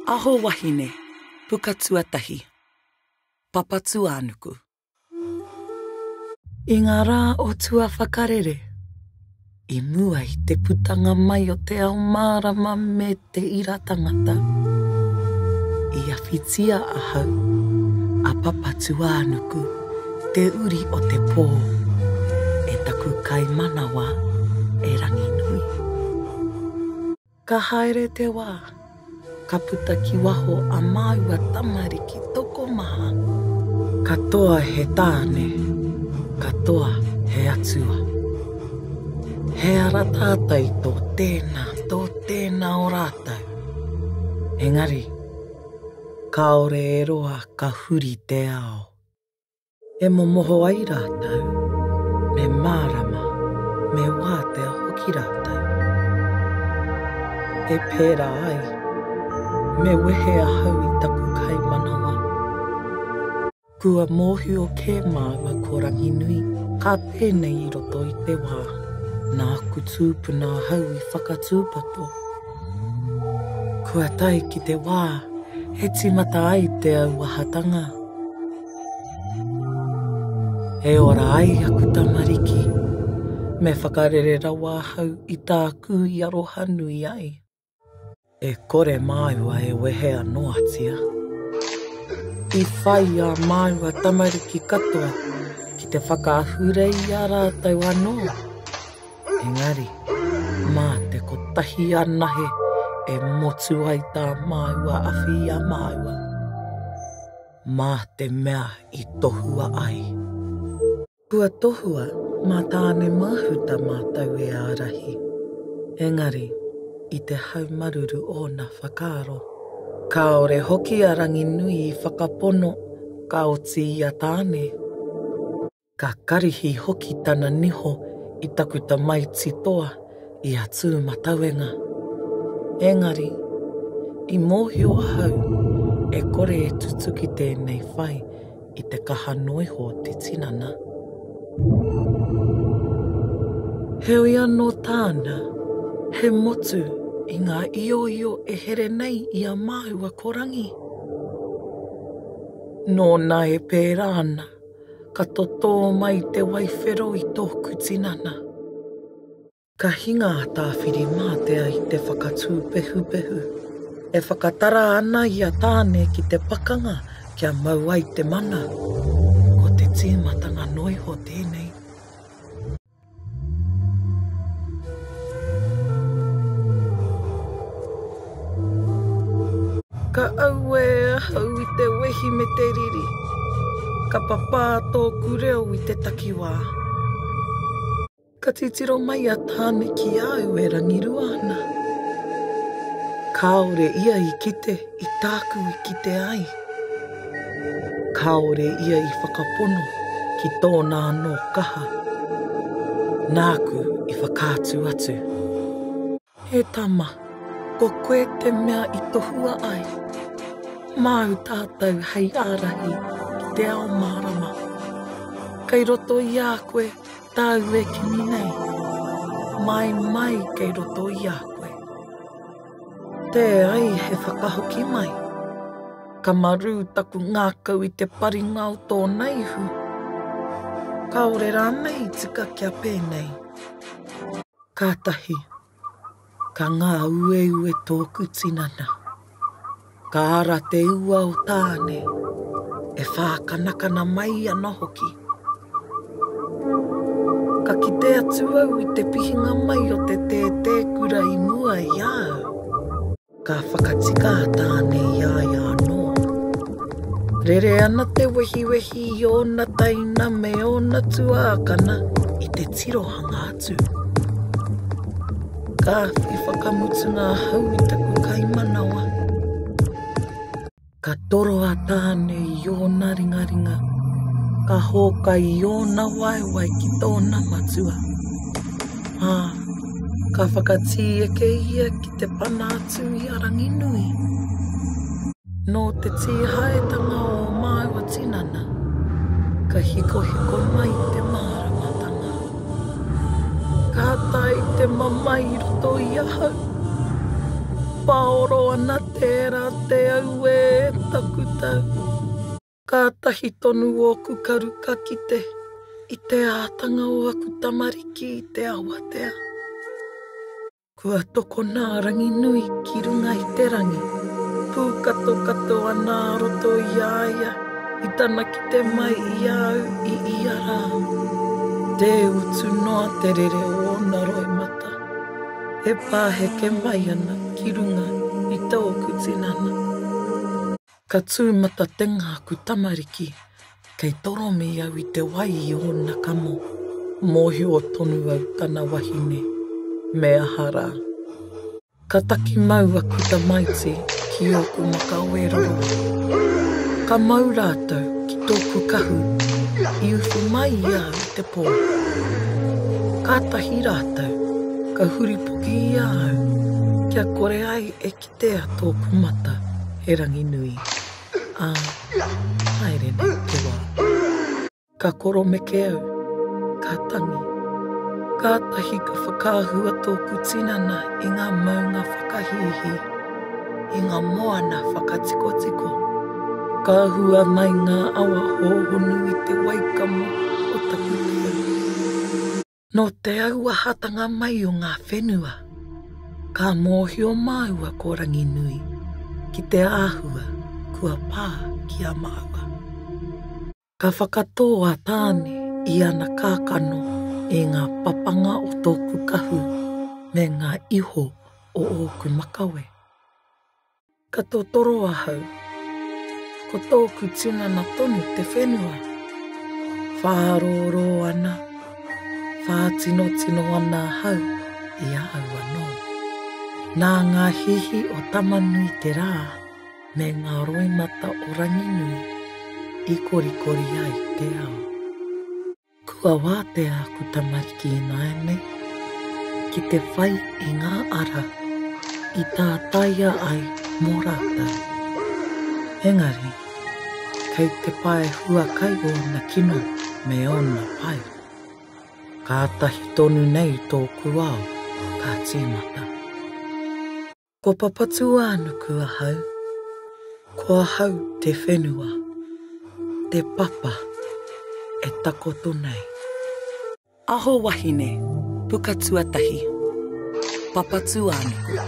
Aho Wahine, Puka Tuatahi, Papatūānuku. I ngā rā o tua whakarere, i mua i te putanga mai o te ao mārama me te ira tangata, i awhitia ahau, a Papatūānuku, te uri o te pō, e taku kaimanawa, e Ranginui. Ka haere te wā, ka puta ki waho a māua tamariki tokomaha. Katoa he tāne, katoa he atua. He ara tātai tō tēnā, tō tēnā o rātou. Engari, kāore e roa ka huri te ao. E momoho ai rātou, me mārama, me wātea hoki rātou. E pērā ai, me wehe ahau i taku kaimanawa. Kua mōhio kē māua ko Ranginui ka pēnei i roto i te wā, nā aku tūpuna ahau i whakatūpato. Kua tae ki te wā e tīmata ai te auahatanga. E ora ai aku tamariki, me whakarere rawa ahau i tāku i aroha nui ai. E kore māua e wehea noatia. I whai ā māua tamariki katoa ki te whakaahurei i a rātou anō. Engari, mā te kotahi anahe e motu ai tā māua awhi i a māua. Mā te mea i tohua ai. Kua tohua mā Tāne Māhuta mātou e ārahi. Engari, i te haumaruru ōna whakaaro. Kāore hoki a Ranginui i whakapono ka oti i a Tāne. Ka karihi hoki tana niho i taku tamaiti toa i a Tūmatauenga. Engari, i mōhio ahau e kore e tutuki tēnei whai i te kaha noa iho o te tinana. Heoi anō tāna, he motu i ngā ioio e here nei i a māua ko Rangi. Nōna e pērā ana, ka totō mai te wai whero i tōku tinana. Ka hinga a Tāwhirimātea i te whakatūpehupehu. E whakatara ana i a Tāne ki te pakanga kia mau ai te mana. Ko te tīmatanga noa iho tēnei. Ka auē ahau i te wehi me te riri. Ka papā tōku reo i te takiwā. Ka titiro mai a Tāne ki a au e rangirua ana. Kāore ia i kite i tāku i kite ai. Kāore ia i whakapono ki tōna anō kaha. Nāku i whakaatu atu. E tama, ko koe te mea i tohua ai. Māu tātou hei ārahi ki te ao mārama. Kei roto i a koe tāu e kimi nei. Mai mai kei roto i a koe. Tē ai he whakahoki mai. Ka marū taku ngākau i te paringa o tōna ihu. Kāore rānei i tika kia pēnei. Kātahi, ka ngāueue tōku tinana. Ka ara te ua o Tāne, e whākanakana mai ana hoki. Ka kite atu au i te pihinga mai o te tētēkura i mua i a au. Ka whakatika a Tāne i a ia anō. Rere ana te wehiwehi i ōna taina me ōna tuākana i te tirohanga atu. Ka awhi whakamutunga ahau i taku kaimanawa. Ka toro a Tāne i ōna ringaringa, ka hōkai i ōna waewae ki tōna matua. Ā, ka whakatīeke ia ki te pana atu i a Ranginui. Nō te tīhaetanga o ō māua tinana, ka hikohiko mai te māramatanga. Ka tae te mamae i roto i ahau. Paoro ana tērā te auē taku tau. Kātahi tonu ōku karu ka kite i te ātanga o aku tamariki i te awatea. Kua tokona a Ranginui ki runga i te rangi, pūkatokato ana a roto i a ia i tana kite mai i a au i ia rā. Tē utu noa te rere o ōna roimata, e pāheke mai ana ki runga i tōku tinana. Ka tū matatenga aku tamariki, kei toromi au i te wai i ōna kamo, mōhio tonu au tana wahine, me aha rā. Ka taki mau aku tamaiti ki ōku makawe roroa. Ka mau rātou ki tōku kahu i uwhi mai i a au i te pō. Kātahi rātou ka huripoki i a au kia kore ai e Kitea tōku mata he Ranginui, ā, haere nei te wā. Ka koromeke au, ka tangi. Kātahi ka whakaahua tōku tinana i ngā maunga whakahīhī, i ngā moana whakatikotiko. Ka hua mai ngā awa hōhonu i te waikamo o taku tau. Nō te auahatanga mai o ngā whenua, ka mōhio māua ko Ranginui ki te āhua kua pā ki a māua. Ka whakatō a Tāne i ana kākano i ngā papanga o tōku kahu me ngā iho o ōku makawe. Ka totoro ahau. Ko tōku tinana tonu te whenua. Whārōrō ana, whātinotino ana ahau i a au anō. Nā ngā hihi o Tama-nui-te-rā me ngā roimata o Ranginui i korikori ai te ao. Kua wātea aku tamariki ināianei ki te whai i ngā ara i tātaia ai mō rātou. Engari, kei te pae huakai ōna kino me ōna pai. Kātahi tonu nei tōku ao ka tīmata. Ko Papatūānuku ahau, ko ahau te whenua, te papa e takoto nei. Aho Wahine, puka tuatahi, Papatūānuku.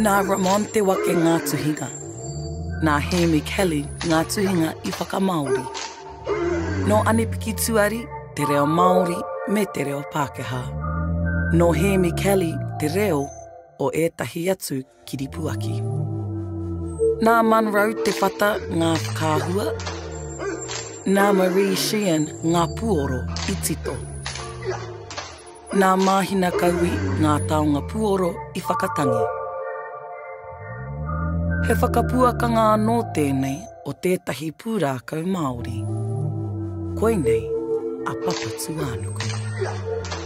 Nā Ramon Te Wake ngā tuhinga. Nā Hēmi Kelly ngā tuhinga i whakamāori. Nō Anipiki Tuari te reo Māori me te reo Pākehā. Nō Hēmi Kelly te reo o ētahi atu kiripuaki. Nā Munro Te Whata ngā whakaahua, nā Marie Sheehan ngā puoro i tito. Nā Māhina Kaui ngā taonga puoro i whakatangi. He whakapuakanga anō tēnei o tētahi pūrākau Māori. Koinei a Papatūānuku.